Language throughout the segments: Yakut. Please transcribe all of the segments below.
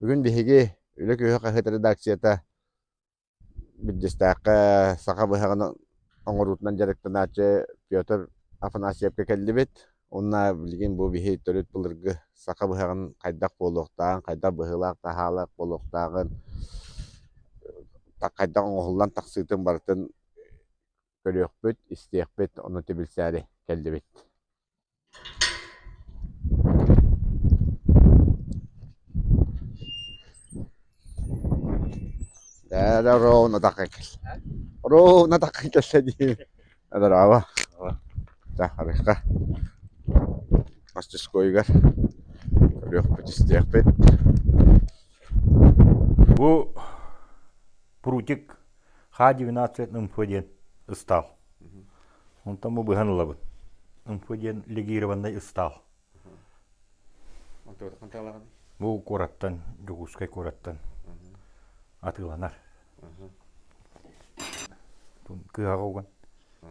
Бүгүн биһиги Үлэ күүһэ хаһыат редакцията Бүлдьүстээххэ саха быһаҕын оҥоруутунан дьарыктанааччы Петр Афанасьевка кэллибит. Уонна билигин бу биһи төрүт былыргы саха быһаҕын хайдах буолуохтааҕын, хайдах быһыылаах-таһаалаах буолуохтааҕын, хайдах оҥоһуллан тахсыытын барытын көрүөхпүт, истиэхпит, ону билсээри кэллибит. Ээ, ровно таххан кэллэ. Ровно таххан кэллэ дии. Здорово. Арыхха. Мастерскойугар көрүөхпүт, истиэхпит. Бу прутик Х-12 МФ диэн ыстаал. Онтон бу быһан ылабын. МФ диэн легированнай ыстаал. Бу куораттан, Дьокуускай куораттан атыыланар. Кыһаҕа уган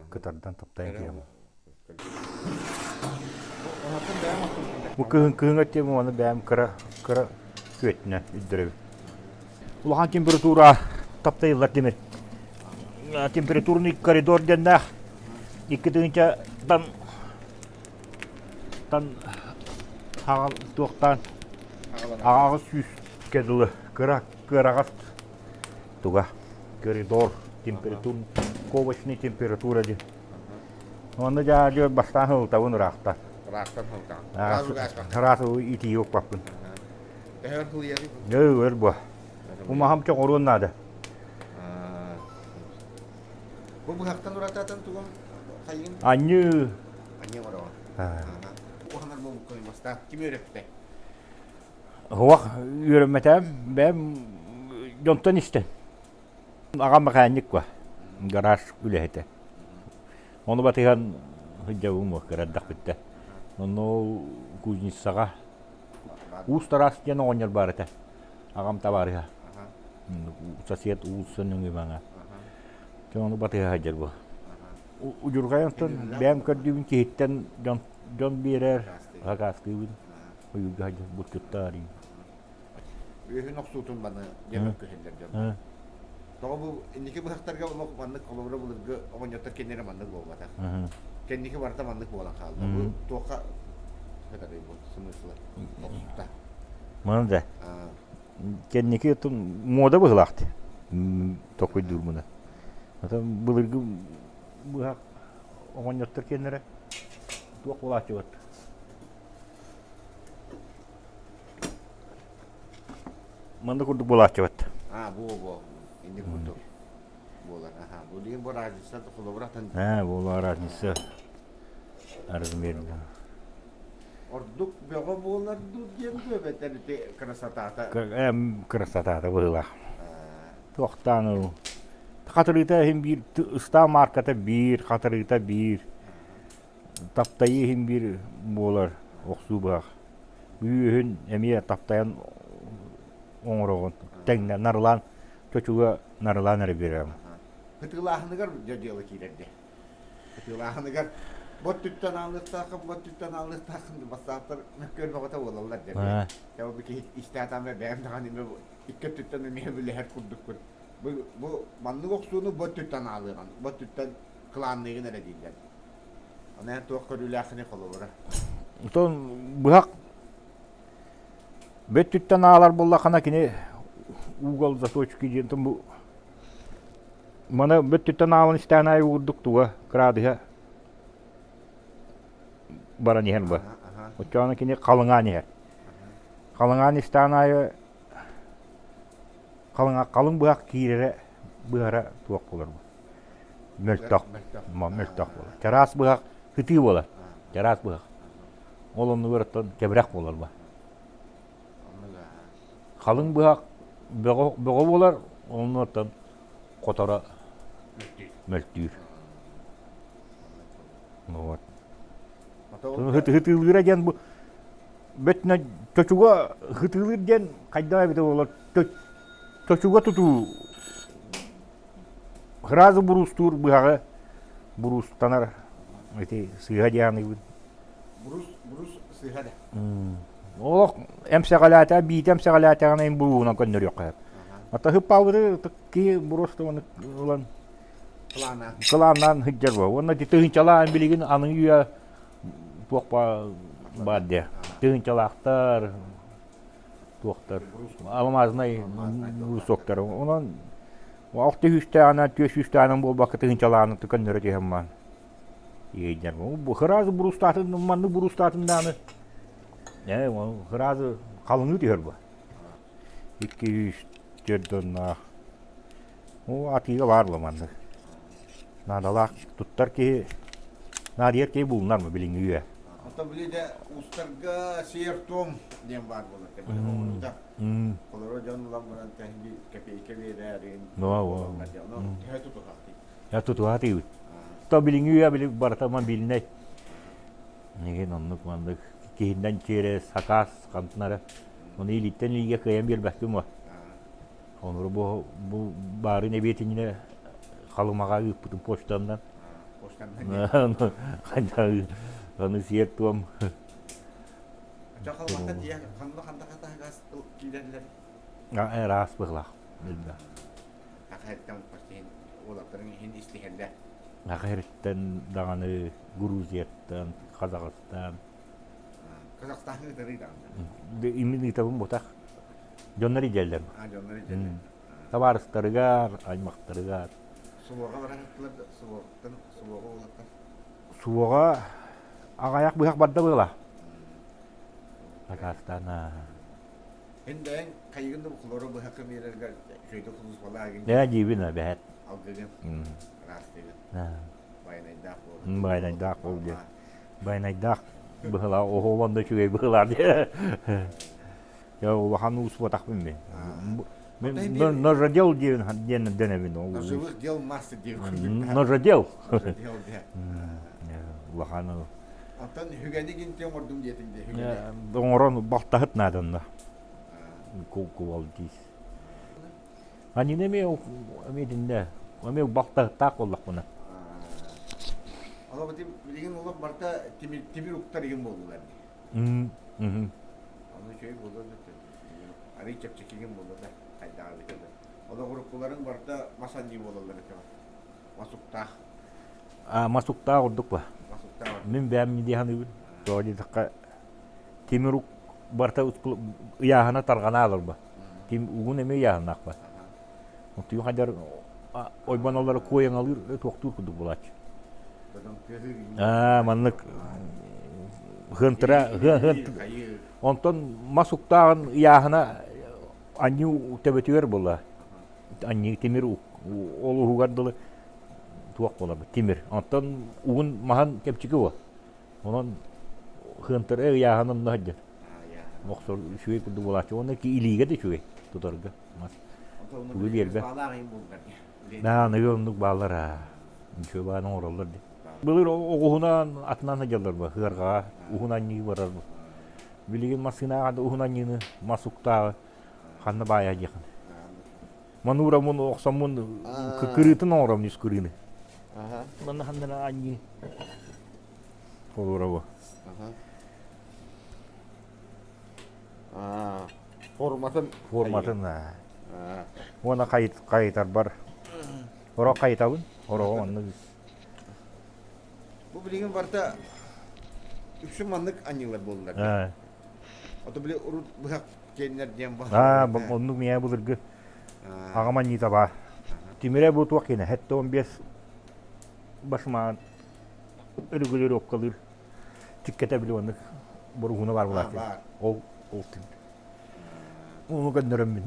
кытардан таптайан киһим. Бу кыһын кыһыҥҥа тиэм уонна бэйэм кыра кыра күөтүнэн үрдөрөбүн. Улахан температура таптайыллар тимир. Температурный коридор диэннээх 2 тыһыынчаттан тан хаҕал туохтаан 800-кэ дылы кыра кыараҕас туга коридор температур ковочный температура диэн Онно дьаадьы бастаан ылтабын ыраахтан. Ыраахтан ылтаҕын. Ыраас итии укпаппын. Төһөр хылыйарый? Өр буо. Умаһам чоҕуруон наада. Бу быһахтан урататын тугун хайыын? Анньыы. Анньыы оҥороҕун. Уһанар буолбуккун бастаан ким үөрэппитэй? Уох үөрэммэтээм бэйэм дьонтон истэн. Аҕам мэхээнньик ба, гараж үлэһитэ. Ону батыһан сылдьабым кыра эрдэхпиттэн. Онно ол кузницаҕа Уус Тараас диэн оҕонньор баар этэ. Аҕам табаарыһа. Сосед уулусса нөҥүө маҥа. Дьэ ону батыһа сылдьар буо. Удьурҕай онтон бэйэм көрдүүбүн киһиттэн дьон дьон биэрэр, сакаастыыбын. Ойуурга сылдьар булчуттар Үөһүн охсуутун маны диэн көһөллөр дьон. Тоҕо бу инники быһахтарга олох маннык холобура былыргы оҕонньоттор кэннирэ маннык буолбатах. Кэнники барыта маннык буолан хаалла. Бу туохха сытарый бу смысла охсукта. Маны да. Кэнники муода быһылаахты токуйдуурмуна. Атын былыргы быһах оҕонньоттор кэннэрэ туох буолааччыбат. Манна курдук буолааччыбат. Аа, бу бу инник курдук буолар. Аха, бу диэн бу разница холобура атын. Аа, буолар разница размер. Ордук бөҕө буолар дуу диэн дуу эбэтэр ити красотата. Эм красотата быһыылаах. Туохтаан ол хатырыыта иһин биир ыстаа марката биир, хатырыыта биир. Таптайыы иһин биир буолар охсуу быһах. Үөһүн эмиэ таптайан оҥороҕун. Тэҥнэ нарылаан чочуга нарылаан эрэ биэрэҕин. Ытыылааһыныгар дьэ дьыала киирэр дии. Ытыылааһыныгар бот түттэн аалыахтааххын, бот түттэн аалыахтааххын бассааптар мөккүөр бөҕөтө буолаллар дьэ. Дьэ бу киһи истээтаама бэйэм даҕаны эмиэ икки өттүттэн эмиэ билэһэр курдукпун. Бу, бу маннык охсууну бот түттэн аалыаҕын, бот түттэн кылаанныыгын эрэ дииллэр. Аны эн туох көрүүлээххиний холобура? Оттон быһах бөттүттэн аалар буоллаххына кини угол заточки диэн бу маны бөттүттэн аалан истээн аайы уурдук туга кыраадыһа баран иһэр бу. Оччоҕуна кини халыҥаан иһэр. Халыҥаан истээн аайы халыҥа халыҥ быһах киирэрэ быһара туох буолар бу. Мөлтөх. Мөлтөх буолар. Чараас быһах ытыы буолар. Чараас быһах. Ол оннугар оттон кэбирэх буолар ба. Халыҥ быһах бөҕө, бөҕө буолар, онну оттон хоторо мөлтүүр. Вот. Ытыылыыра диэн бу бөтүнэ чочуга ытыылыыр диэн хайдах эбитэ буолар чочуга тутуу Сразу буруустуур быһаҕы буруустанар ити сыыһа диэн аныыбын. Бурус, бурус сыыһа да. Олох эмсэҕэлээтэ, биитэ эмсэҕэлээтэҕинэ ин буруунан көннөрүөххэ сөп. Ата хыппаабыты киһи просто ылан кылааннаан сылдьар буо. Уонна тыһыынчалаан билигин аныгы үйэ туох баар диэ. Тыһыынчалаахтар, туохтар, алмазнай брусоктар. Онон алта сүүстээҕинэн, түөрт сүүстээҕинэн буолбакка тыһыынчалааны көннөрө түһэн баан. Иэйдэр. Сразу буруустаатын, маннык буруустаатын даҕаны сразу халыҥыы түһэр бу. 204 доннаах. Оо, атыыга баар буо маннык. Наадалаах туттар киһи, наадыйар киһи булунар билиҥҥи үйэ. Оттон били дэ уустарга сиэр-туом диэн баар буолар. Оҥорута. Олору дьон ылан баран тэһи кэпиэйкэ биэрээрин. Ону төһө тутуһахтый? Я тутуһаатыыбыт. То билиҥҥи үйэ били барыта мобильнай. Нэгин оннук маннык киһиннэн через сакаас хантынара. Ону илииттэн илиигэ кыайан биэрбэккин буо. Онору бу бу баарын эбиэтиннэ Халымаҕа ыыппытым почтаннан. Почтаннан. Аны сиэр-туом. Дьэ Халымаҕа тиийэн ханна ханна хатаһыгас киирэллэр? Ыраас быһылаах. Элбэх. Саха иһин уолаттарын иһин истиһэллэр. Саха сириттэн даҕаны Грузияттан, Казахстан. Казахстан ыытарый даҕаны. Имин ыытабын бутах. Дьоннор идэллэр. А, дьоннор идэллэр. Табаарыстарыгар, аймахтарыгар. Субуоҕа баран субуоттан субуоҕа уолаттар. Субуоҕа аҕайах быһах барда была. Казахстана. Эн бэйэҥ хайыгын да бухлору быһахха биэрэргэр үчүгэйдик сулууспалаагын. Ээ диибин эбэһэт. Алгыгын. Ыраастыгын. Байанайдаах буол. Байанайдаах буол диэн. Байанайдаах быһылаах оһолон да үчүгэй быһылаах диэ. Я улахан уус буотахпын мин. Мен ножодел диэн диэн дэнэбин. Ножевых дел мастер диэн. Ножодел. Ножодел диэн. Улахан Оттон үгэни гинти оҥордум диэтиҥ дии үгэни. Оҥорон балтаһыт нааданна. Кувал диис. Анина эмиэ эмиэ итиннэ эмиэ балтаһыттаах буоллахпына. Ала билигин олох барыта тимир тимир уктар игин буоллулар дии. Ону үчүгэй буолуо да арый чэпчэкигин буолуо да хайдаҕа эбитэ да. Олох уруккуларыҥ барыта мас анньыы буолаллар этэ. Мас уктаах. Мас уктаах ордук ба. Мин бэйэм дии саныыбын. Тоҕо диэтэххэ тимир ук барыта ыйааһына тарҕана аалар Тим угун эмиэ ыйааһыннаах ба. Оттуйун хайдар ойбоноллоро куойаҥалыыр туохтуур курдук буолааччы. Аа маннык хыантыра онтон мас уктааҕын ыйааһына анньыы төбөтүгэр буолла. Анньыы тимир ол уһугар дылы туох буолар тимир. Онтон угун маһан кэпчики буол. Онон хыантара ыйааһын онно сылдьар. Охсор үчүгэй курдук буолааччы. Уонна илиигэ да үчүгэй тутарга мас. Тугу биэрбэт. Да, аныгы оннук бааллар аа. Үчүгэй баҕаны оҥороллор дии. Былыр оҕуһунан атынан сылдьаллар бу ыарҕаҕа уһун анньыы барар бу. Билигин массыынаҕа да уһун анньыыны мас уктааҕы ханна баайа диэхин. Мануураммын охсоммун кырыытын оҥоромун үс кырыыны. Манна ханна анньыы холура бу. Форматын форматын уонна хайытарбар орох хайытабын ороҕу онно Бу билигин барыта үксүн маннык анньыылар буоллулар. Ото били урут быһах киэннэр диэн баар. Оннук миэ былыргы аҕам анньыыта баар. Тимирэ бу туох киэнэ 75 башмаан регулировкалыыр тиккэтэ били оннук боруһууна баар буолааччы. Ол ол тимир. Ону көннөрөммүн.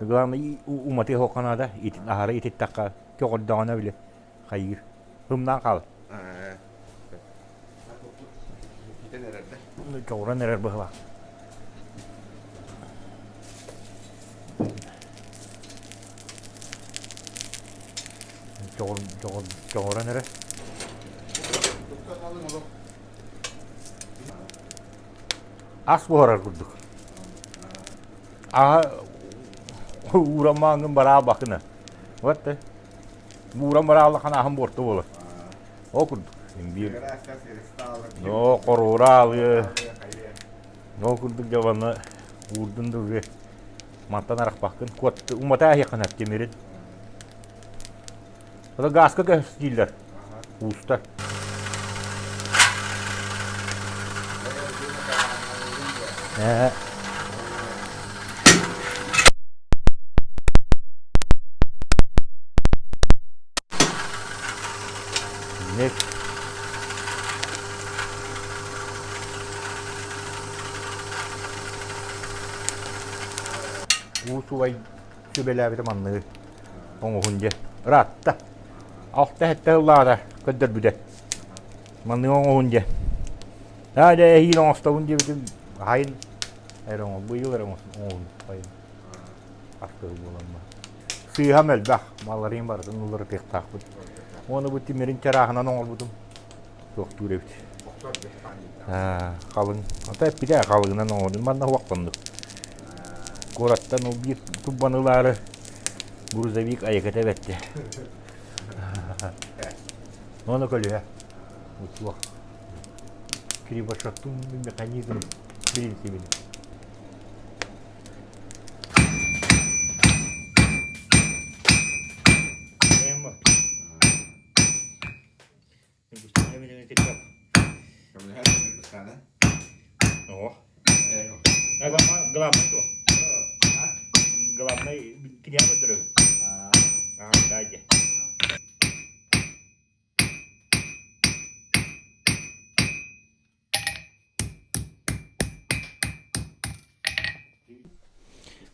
Главное уматыы хоққа наада аһара ититтэххэ көҕөрдөҕүнэ били хайыыр. Ымнаан хаалар. Көҕүрэн эрэр быһылаах. Көҕүрэн эрэр. Ас буһарар курдук. Аһа уураммааҥҥын бараа бакына. Вот Бууран барааллахан аһын буорту буолар. Ол курдук. Биир. Оо, хоруораалы. Ол курдук дьэ уонна уурдун да уже мантан арахпаккын. Куот умата аһыаххын тимирин. Это газка көс дииллэр. Уустар. Ээ. Нет. Уу субай сүбэлээбитэ манныгы оҥоһун дьэ ыраатта. Алта сэттэ сыллааҕыта көрдөрбүтэ. Манныгы оҥоһун дьэ. Аа дьэ эһиил оҥостобун диэбитим аһайын эрэ оҥор быйыл эрэ оҥоһун хайын аттыгы буолан Сыыһам элбэх, малларыйын барытын уларытыахтаахпыт. Уонна бу тимирин чарааһынан оҥорбутум туохтуур эбит. Халыҥ. Ата эппитэ халыҥынан оҥордум. Манна уохтаннык. Куораттан ол биир туббаны ылаары грузовик айаката эбэтте. Ону көлүһэ. Суох. Кривошаттун механизм принцибин. Главный то. Главный киниэхэ көрдөрөбүн. Аа, дайте.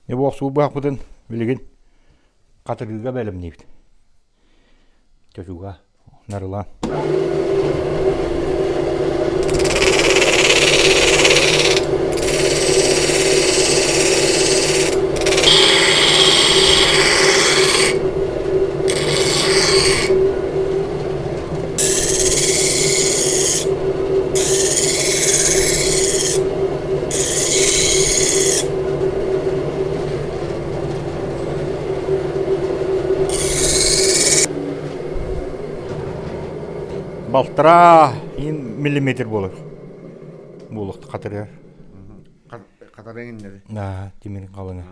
Дьэ бу охсуурбаахпытын билигин хатырыыга бэлэмниибит. Чочуга нарылаан. Балтараа миллиметр буолар. Буолуохта хатырыар. Хатырыаҥ иннэри. Аа, тимир халыҥа.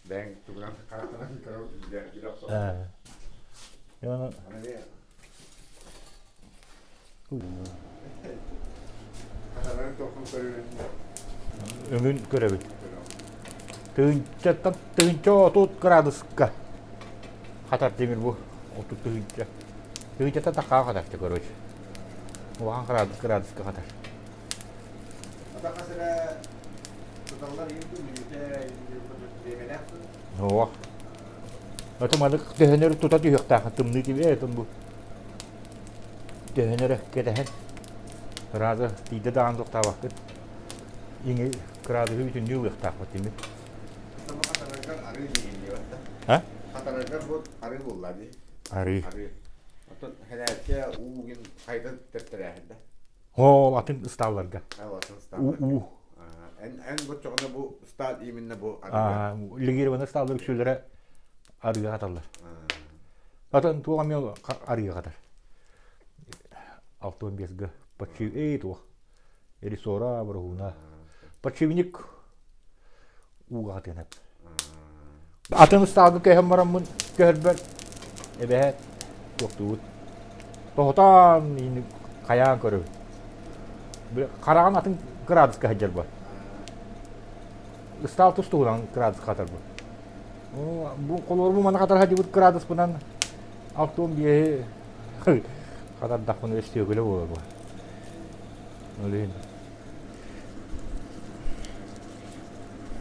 Бэйэҥ тугунан харахтанан көрө билэ охсор. Өҥүн көрөбүт. Тыһыынчаттан тыһыынча 30 градуска хатар тимир бу 30 тыһыынча. Тыһыынчаттан таххаҕа хатар короче. Улахан градус градуска хатар. Атахха сирэ туталлар мүнүүтэ Оо. Ото маннык төһөнөр тута түһүөхтээх тымныы тибэ этин бу. Төһөнөр кэтэһэн сразу тиийдэ даҕаны тохтообоккут. Иҥи кыраадыһы бүтүннүү ылыахтаахпыт тимир. Хатараргар арыы диигин А? Хатараргар бу арыы буолла дии. Арыы. Арыы. Оттон хэлээччэ уугин хайдан тэптэрээһин да? Ол атын ыстаалларга. Уу уу. Эн эн боччоҕуна бу ыстаал именно бу арыыга. Легированный ыстааллар үксүлэрэ арыыга хаталлар. Атын туох эмиэ арыыга хатар. 65 г. Почти эй туох. Ресора, бороһууна. Подшипник ууга хатыан Атын ыстаалга көһөн бараммын көһөрбөр эбэһээт туохтуубут. Тоһутаан хайаан көрөбүт. Хараҕын атын кыраадыска сылдьар бу. Ыстаал тус туһунан кыраадыска хатарбыт. Бу холуорбу маны хатар сылдьыбыт кыраадыспынан 65-и хатардахпына өстүөкүлэ буолар бу. Ол иһин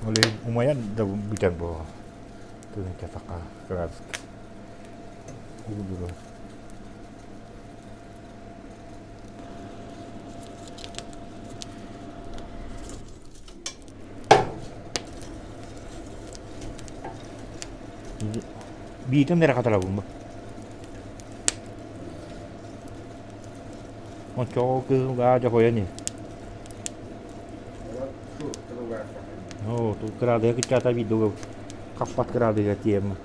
Ол иһин умайан да бүтэр буолуо. Тыынча саха кыраадыска. Уулура. Биитин эрэ хатарабын бу. Оччоҕо кыһыллаа дьоһуйан иһ. Оо, тут кыраадыга кыччаата биирдэ хаппат кыраадыга тиэмэ.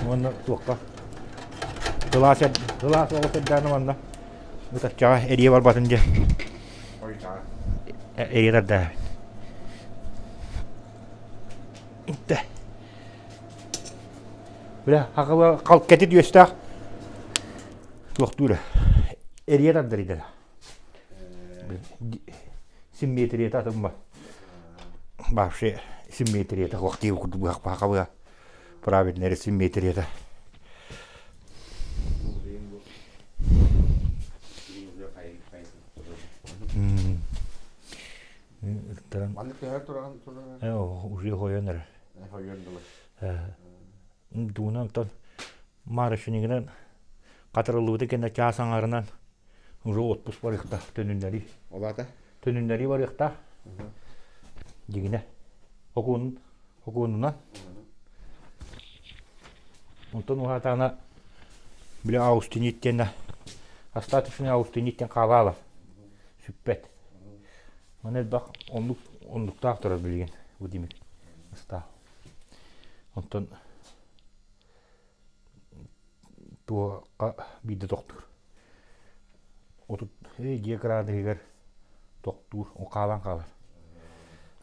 Уонна туохха кылаас кылаас оҕо сэрдээнэ манна. Ытарчаҕа эрийэ барбатын диэн. Эрийэ тарда. Бля, хахыла халкети үөстээх туохтуура. Эрийэ тардар идэлэ. Симметрията атымма. Вообще симметрията хуахтыы курдук быһах правильная симметрията. Маннык төһөр тураҕын туран? Уже хойон эрэ. Хойон дылы. Дуунан оттон марочнигынан хатырыллыбыты кэннэ чаас аҥарынан уже отпуск барыахтаах төнүннэрии. Олаата? Төнүннэрии барыахтаах. Дигинэ. Окуун окуунунан. Онтон уһаатаана били аустинит диэнэ остаточный аустинит диэн хаалаала сүппэт. Маны элбэх оннук оннуктаах турар билигин бу димик ыстаал. Онтон туохха биирдэ тохтуур. Отут дьиэ кыраадыһыгар тохтуур, ол хаалан хаалар.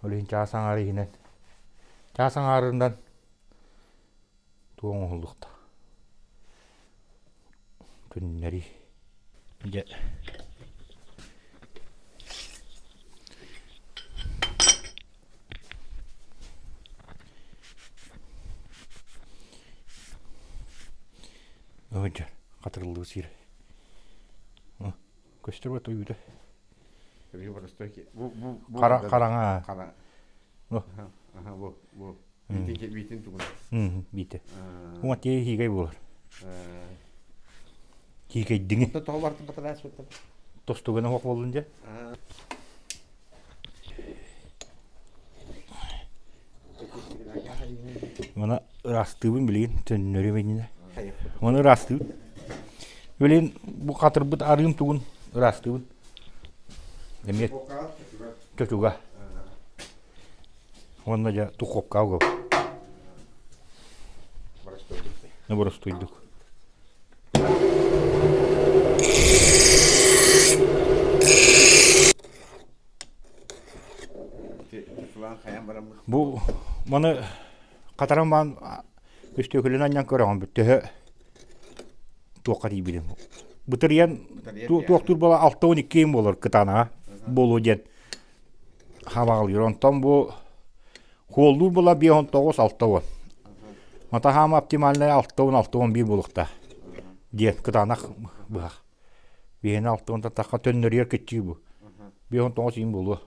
Ол иһин чаас аҥаара иһинэн чаас аҥаарынан туох оҥоһуллуохтаах күннэри дьэ Ой, хатырыллыы сир. Көстөр бат ойуута. Хара хараҥа. Хара. Бу бу биитин тугун. Биитэ. Уҥа тиэ хиигэй буолар. Хиикэйдиҥи. Тоҕо бартын батараас баттан. Тостугана хуох буоллун дьэ. Мана ыраастыыбын билигин төннөрүм иннинэ. Маны ыраастыыбын. Билигин бу хатырбыт арыым тугун ыраастыыбын. Эмиэ чочуга. Уонна дьэ духуопка угабын. Боростуйдук. Бу маны хатаран баан өстүөкүлүн анньан көрөҕүн төһө туохха тиийбитин. Бытырыйан туохтуур буола 62 буолар кытаанаҕа буолуо диэн хабаҕалыыр. Онтон бу хуоллуур буола 59 60. Матаһаама оптимальнай 60 61 буолуохтаах диэн кытаанах быһах. Биһиэнэ 60 тахха төннөрүөр кыччыы бу. 59 иин буолуо.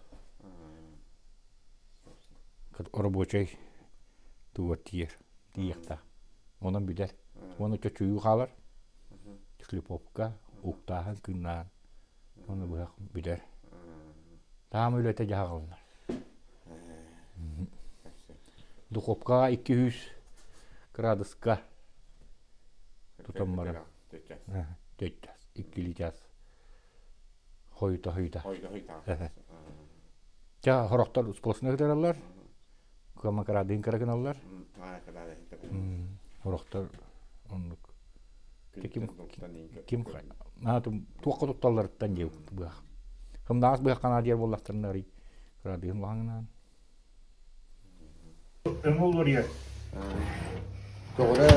Рабочай тугар тиийэр, тиийиэхтээх. Онон бүтэр. Уонна чочуйуу хаалар. Шлифовка, уктааһын, кыыннааһын. Уонна быһах бүтэр. Таам үлэтэ дьаһаҕыллар. Духовкаҕа 200 кыраадыска тутан баран төрт час, иккилии час хойута-хойута. Ча хорохтор сплошной кытараллар, кыамакараадыын кыра гыналлар. Хорохтор оннук. Ким ким туохха тутталларыттан диэ быһах. Хымнаас быһах ханаа диэр буоллахтарына арый кыраадыын улаҕаҥнаан. Өҥө уларыйар. Көҕүрэ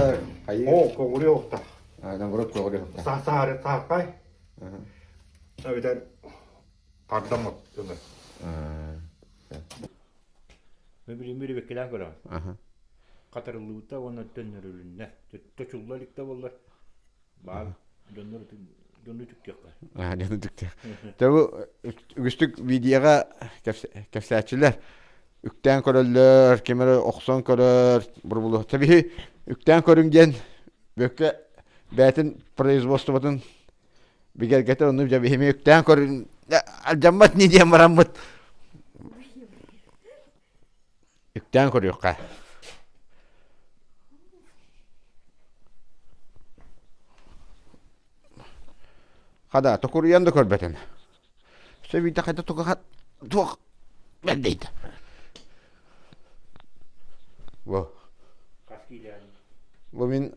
хайыы? О, көҕүрүө охта. Наоборот көҕүрүө охта. Саары сааркай. Эбэтэр хардаммыт өҥө. Мен билим көрөҕүн. Хатырыллыбыта уонна төннөрүлүннэ. Чочулла илик да буоллар баар дьоннор дьону үтүктүөххэ. Дьону үтүктүөх. Дьэ бу үгүстүк видеоҕа кэпсээччилэр үктээн көрөллөр, ким эрэ охсон көрөр, бурбулу. Тэбиһи үктээн көрүҥ диэн бөккө бэйэтин производствотын бигэргэтэр онну дьэ биһими үктээн көрүн алдьаммат ни диэн бараммыт үктээн көрүөххэ. Хада, токуруйан да көрбөтүн. Сөбүйдэ хайда туга туох бэрдейді. Бу. Бу мин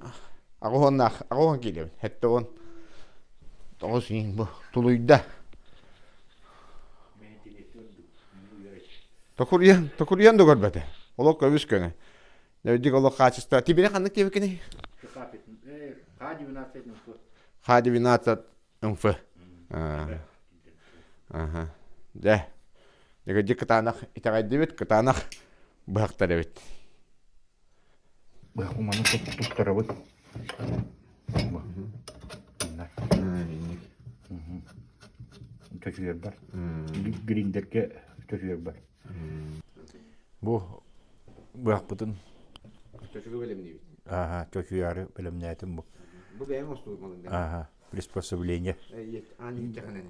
аҕыһоннаах аҕыһон киилэбин. Хетте он. Тоҕус иин бу тулуйда. Токуруйан, токуруйан да көрбөтө. Олох көбүс көнө. Дьик олох хаачыстыба. Тибире ханнык диэбиккиний? Х-12 МФ. Аха. Дьэ. Дьэ кытаанах итэҕэйдибит, кытаанах быһахтар эбит. Быһах уманы туттарабыт. Чочуйарбар. Гриндергэ чочуйарбар. Бу быһахпытын Чочугу бэлэмниибит. Ааха, чочуйаары бэлэмнээтим бу. Бу бэйэм оҥостубут малыҥ Ааха, приспособление. Аан ииттэхинэн.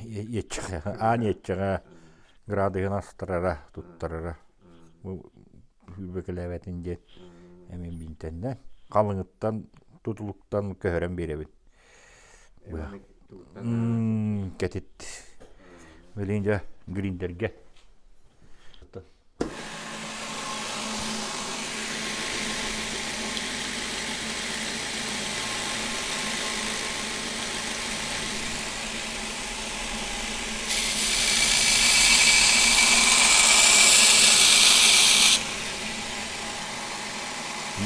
Иэччэҕэ, аан иэччэҕэ градуһун астарара, туттарара. Бу сүүрбэкэлээбэтин диэн эмиэ биинтэннэ. Халыҥыттан, тутулуктан көһөрөн биэрэбин. Кэтит. Билигин дьэ гриндергэ.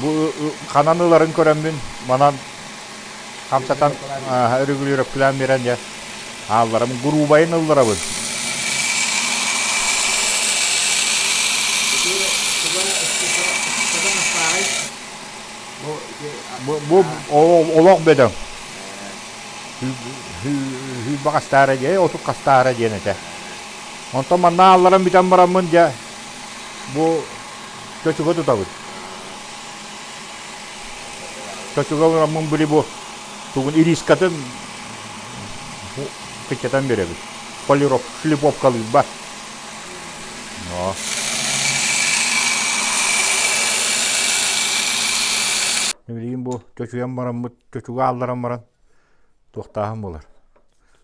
Бу ханан ыларын көрөммүн манан хамсатан өрүгүлүрөппүлээн биэрэн дьэ аалларым гуруубайын ылларабын. Бу олох бөдөҥ. Сүүрбэ хастаара диэ, 30 хастаара диэн этэ. Онтон манна аалларан бүтэн бараммын дьэ бу чочуга тутабын. Чочуга бараммын били бу тугун ирискатын кыччатан биэрэбин. Полиров шлифовкалыырбар. Но. Билигин бу чочуйан бараммыт, чочуга аалларан баран туохтааһын буолар.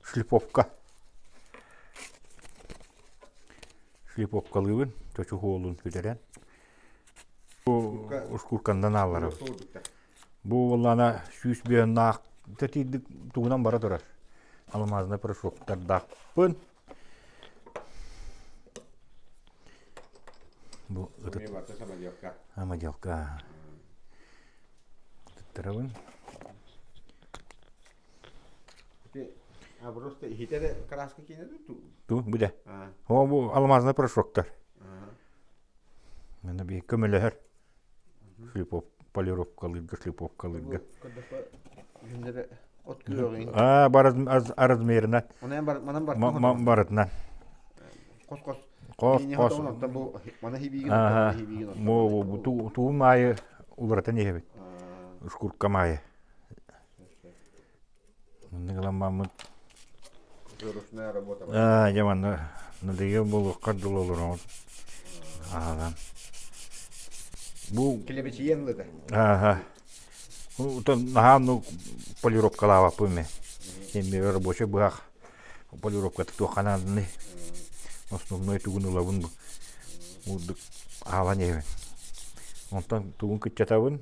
Шлифовка. Шлифовкалыыбын, чочу хуолун бүтэрэн. Бу ускуркандан аалларабын. Бу буоллаана 100 бүйөннаах тэтиирдик тугунан бара турар. Алмазный порошоктардаахпын. Бу ытыт самоделка. Ытыттарабын. А просто иһитэ краска киинэ Ту, бу да. О, бу алмазный порошоктар. Маны би көмөлөһөр. Шлифов, полировкалыырга, шлифовкалыырга. От күөҕүн. Аа, размерынан. Манан барытынан. Барытынан. Хос-хос. Хос, хос. Мана хибиигин, Бу тугун маайы уларытан иһэбит. Шкурка маайы. Маннык ыламмаммыт. Ручная работа. Аа, дьэ манна надоел буолуоххар дылы олороҕун. Ааҕан. Бу Килэбичийэн ылыта. Ааха. Утон наһаа ну полировкалаабаппын мен. Эми рабочий быһах полировката туохха нааданы основной тугун ылабын бу. Урдук аалан иһэбин. Онтон тугун кыччатабын.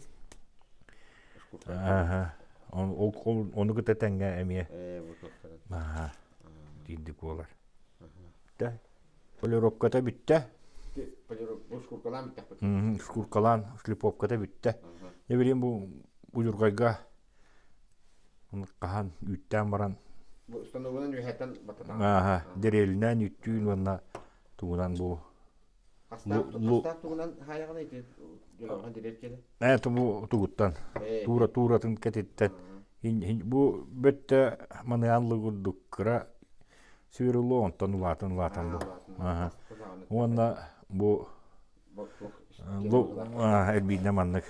Ааха. Ону кытта тэҥҥэ эмиэ Ааха. Тиийдик буолар. Бүттэ. Полировката бүттэ. Шкуркалаан бүттэхпит. Шкуркалаан шлифовката бүттэ. Дьэ билигин бу удьурҕайга хаһан үүттээн баран Бу установунан үөһэттэн баттатаҕын. Ааха, дэриэлинэн үүттүүн уонна тугунан бу Хастаах тугунан хаайаҕын ити дьөлөҕөн дириэккэни? Ээ, бу тугуттан туура тууратын кэтиттэн бу бөттө маныаан курдук кыра сверло онтон улаатан улаатан бу. Уонна бу эрбиинэ маннык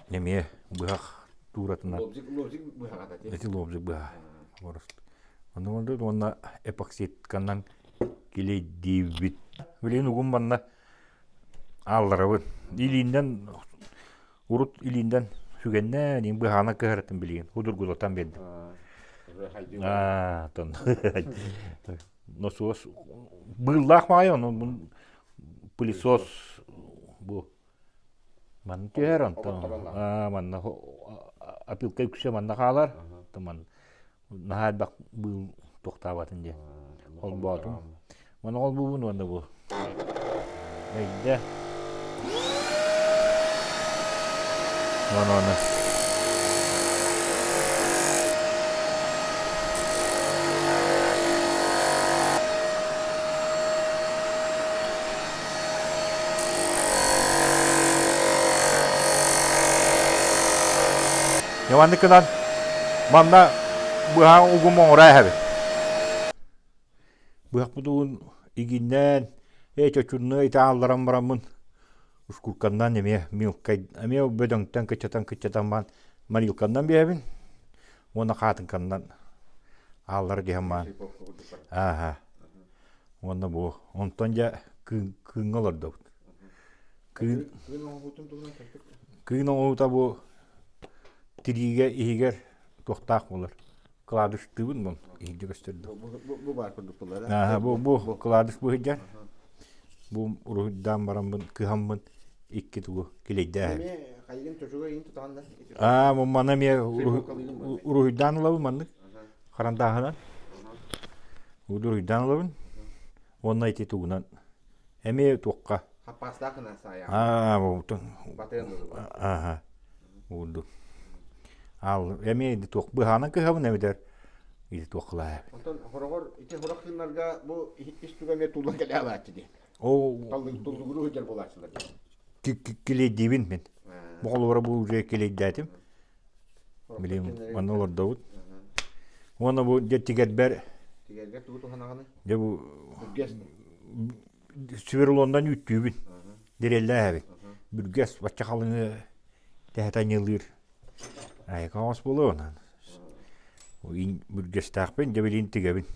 эмиэ быһах тууратынан эти лобзик быһа уонна эпоксидканан килийдиибит. Билигин угун манна аалларабын. Илииннэн урут илииннэн сүгэннээн иин быһаана кыһарытын билигин удургутатан биэрдим. Аа, тон носуос быыллаах маайа ону пылесос бу манна түһэр онтон аа манна опилка үксэ манна хаалар. Манна. Наһаа элбэх быыл туохтаабатын диэн. Холбоотум. Маны холбуубун уонна бу. Өйдө. Уонна уонна. Маннык гынан манна быһаҕ угум оҥоро эһэбит. Быһахпыт угун игиннээн, ээ чочурнуа ити аалларан бараммын ускурканнан эмиэ милкай эмиэ бөдөҥтөн кыччатан кыччатан баран морилканнан биэрэбин уонна хаатыҥканнан ааллара түһэн баран ааһа уонна бу онтон дьэ кыыҥҥа олордобут. Кыын кыын оҥоһуута бу тириигэ иһигэр туохтаах буолар кладыштыыбын бу иһирдьэ көстөр Бу баар курдук буолар. Бу бу кладыш бу иһирдьэр. Бу уруһуйдаан бараммын кыһаммын икки тугу килэйдээһин. Хайыгын чочуга иин тутаҕын да? Аа, мана эмиэ уруһуйдаан ылабын маннык харандааһынан. Уруһуйдаан ылабын. Уонна ити тугунан эмиэ туохха Хаппаастаах гына саайаҕын. Аа, бу Батыан дылы. Ааха. Уурдум. Ал эмиэ ити туох быһаанан кыһабын эбэтэр ити туох кылаайабын. Онтон хороҕор ити хорох кыыннарга бу ис туга эмиэ туллан кэлэ алааччы дии. Ол Туллугуру сылдьар буолааччылар дии. Килэйдиибин мин. Бу холобура бу уже килэйдээтим. Билим манна олордобут. Уонна бу дьэ тигэрбэр Тигэргэр тугу туһанаҕыный? Дьэ бу сверлондан үүттүүбүн. Дирэллээһэбин. Бүргэс бачча халыҥы тэһэтэ анньылыыр. Айка оҥос буолуо онон. Бүргэстээхпин, дьэ билин тигэбин.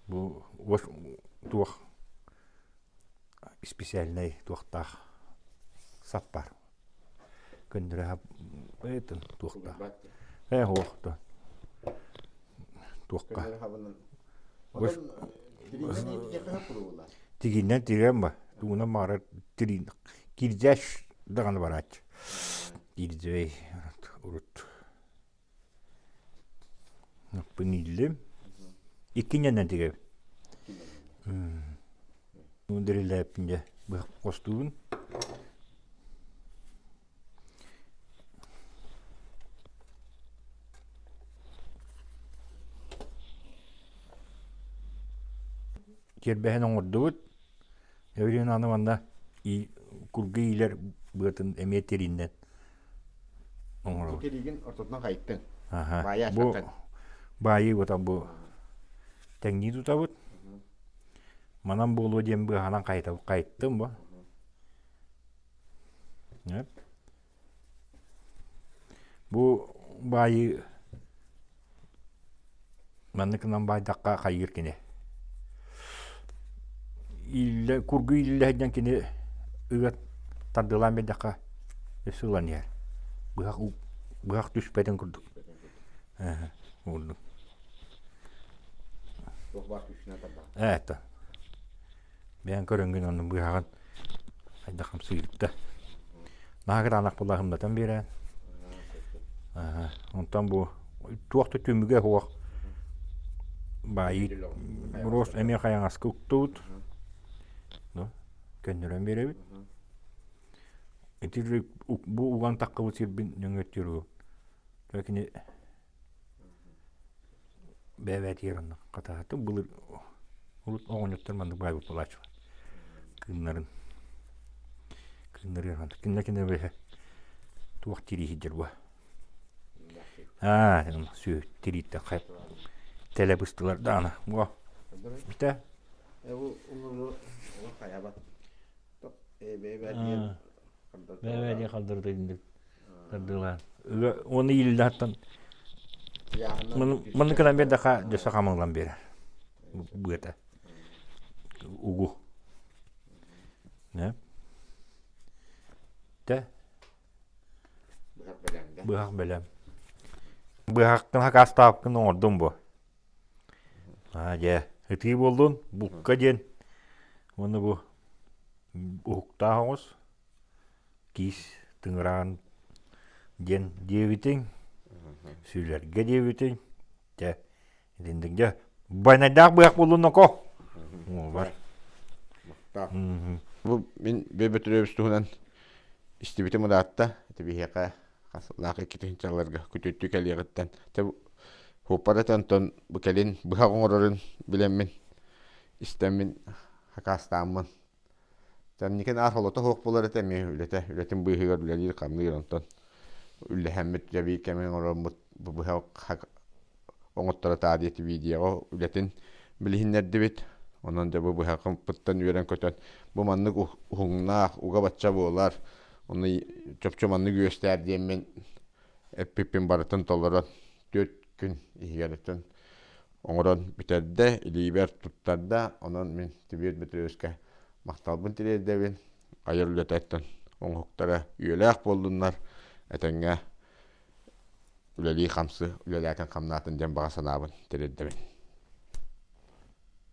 Бу туох специальнай туохтаах сап баар. Көннөрө этин туохтаах. Ээ суох туохха. Тигиннэн тигэн ба тугунан баҕарар тириин кирдьээш даҕаны барааччы. Кирдьэй урут Пыниллим. Иккинньэннэн тигэбин. Дирилээппин дьэ быһах хостуубун. Тиэрбэһин оҥордубут. Эбирин аны манна курга иилэр быатын эмиэ тирииннэн оҥоробут. Тириигин ортотунан хайыттыҥ. Аха. Бу баайыы бу бу тэҥнии тутабыт. Манан буолуо диэн быаһанан хайыттым бу. Бу баайыы манныкынан баайдахха хайыыр кини. Ииллэ кургу ииллэ сылдьан кини ыга тардыалаан биэрдэххэ өссө ылан иһэр. Быһах быһах түспэтин курдук. Ээ уурдум. Туох баар күүскүнэн тардаҕын. Ээ это. Бэйэҥ көрөҥгүн онно быһаҕын хайдах хамсыырта. Наһаа кытаанах булаһымнатан биэрэн. Онтон бу туох да түмүгэ суох баайыы мороз эмиэ хайаҥаска уктубут. Көннөрөн биэрэбит. Ити бу уган таххыбыт сирбин нөҥүөттүүр Кини бэйэ-бэйэтигэр онно хатаһатын былыр урут оҕонньоттор маннык баайбыт буолааччылар кыыннарын кыыннарыгар кинилэр кинилэр бэйэ туох тирии сылдьар буо аа сүө тирииттэн хайп тэлэ быстылар даҕаны буо бүтэ бэйэ-бэйэ халдырыта тардыылаан уонна иилиллэһэттэн маннык гынан биэрдэххэ дьөссө хамыллан биэрэр быата угу тэ быһах бэлэм быһаххын хакаастаабыккын оҥордум бу аа дьэ ытыы буоллун букка диэн уонна бу уһуктаах оҕус киис тыҥыраан диэн диэбитиҥ. Сүлэргэ диэбитин, дьэ, итинник дьэ, байнайдаах быһах буоллун ноко. Бар. Бу мин Бүөбэ Петрович туһунан истибитим ыраатта. Ити биһиэхэ хас икки тыһыынчаларга күтүттүү кэлиэҕиттэн. Тэ хуоппар этэ онтон бу кэлин быһах оҥорорун билэммин истэммин хакаастааммын Кэнникин аар холото суох буолар этэ эмиэ үлэтэ үлэтин быыһыгар үлэлиир-хамныыр онтон үллэһэммит дьэ биир кэми оҥороммут бу быһа оҥотторо таарыйа видеоҕа үлэтин билиһиннэрдибит. Онон дьэ бу быһахпыттан үөрэн-көтөн бу маннык уһуҥнаах уга бачча буолар, ону чопчу маннык үөстээр диэммин эппиппин барытын толорон 4 күн иһигэр өттөн оҥорон бүтэрдэ, илиибэр туттарда. Онон мин Тибиэр Бөтүрүөбүскэ махталбын тириэрдэбин. Айар үлэтэттэн оҥоһуктара үйэлээх буоллуннар, этэҥҥэ үлэлии-хамсыы үлэлээтин-хамнаатын диэн баҕа санаабын тириэрдэбин.